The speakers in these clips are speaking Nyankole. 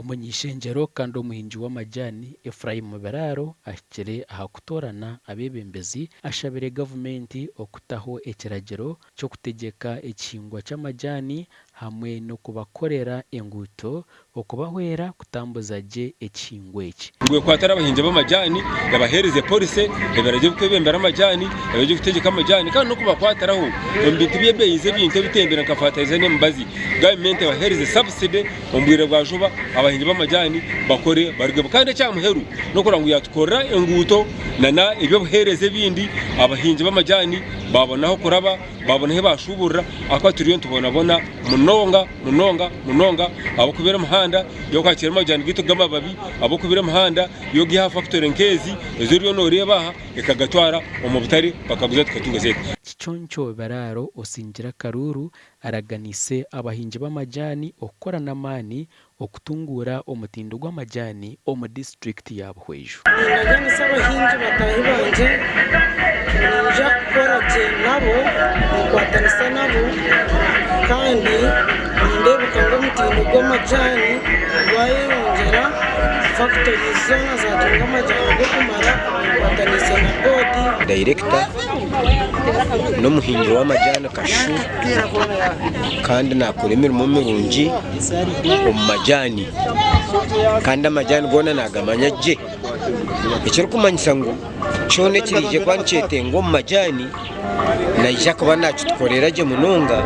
Omuny'ishengyero kandi omuhingi w'amajaani, Ephraim Biraaro ahikire aha kutoorana abeebembezi ashabire gavumenti okutaho ekiragiro ky'okutegyeka ekihingwa ky'amajaani hamwe n'okubakorera enguuto okubahwera kutambuza gye ekihingwa eki. Ngu ekwatare abahingi b'amajaani, ebaheereze policy, ebiragiro ebirikwebembera amajaani, ebiragiro ebirikutegyeka amajaani kandi n'okubakwatiraho omu bintu by'ebeeyi z'ebintu ebitembire nka fatarayiza n'emibazi. Gavumenti ebaheereze subsidy omu bwire bwa juba abahingi b'amajaani bakore barugemu. Kandi ekya muheru n'okureeba ngu yaatukorera enguuto nana eby'obuheereza ebindi abahingi b'amajaani baabona ah'okuraba, baabona ahu baashuuburira ahakuba turiyo nitubonabona munonga munonga munonga ahabw'okubura emihanda y'okwakira amajani gaitu g'amababi, ahabw'okubura emihanda y'okugaiha aha fakitore nk'ezi ezi oriyo nooreeba aha ekagatwara omu butare bakaguza tukatunga sente. Kiconco Biraaro osingire akaruuru araganiise abahingi b'amajaani okukora n'amaani okutunguura omutindo gw'amajaani omu disiturikiti ya Buhweju. Nindaganisa abahingi bataahi bangye ngu niinyija kukora gye nabo, ninkwatanisa nabo kandi nindeebeka ngu omutindo gw'amajaani gwayeyongyera, fakitori zoona zaatunga amajaani g'okumara ninkwataniise na boodi. Dayirekita n'omuhingi w'amajaani kashu kandi naakora emirimo mirungi omu majaani kandi amajaani goona naagamanya gye ekirikumanyisa ngu kyona ekiraije kuba nikyetengwa omu majaani naija kuba naakitukorera gye munonga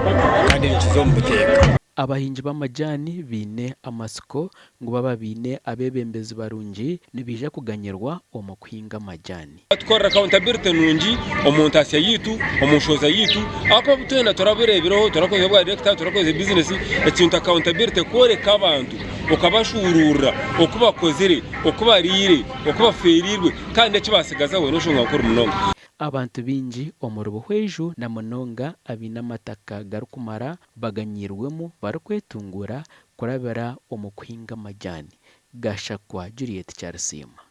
kandi nikiza omu buteeka. Abahingi b'amajaani baine amatsiko ngu baaba baine abeebembezi barungi nibaija kuganyirwa omu kuhinga amajaani. Tukorera accountability nungi omu ntaasya yaitu, omu nshohoza yaitu ahakuba obu twena turabireebireho, turakozesa obwa director, turakozesa bizinesi, ekintu accountability kworeka abantu, okabashuuruurira oku bakozire, oku bariire, oku bafeereirwe kandi n'eki baatsigazaho n'enshonga nkuru munonga. Abantu baingi omuri Buhweju na munonga abaine amataka garikumara baganyiirwemu barikwetunguura kurabira omu kuhinga amajaani, Gashakwa Juliet Kyarisiima.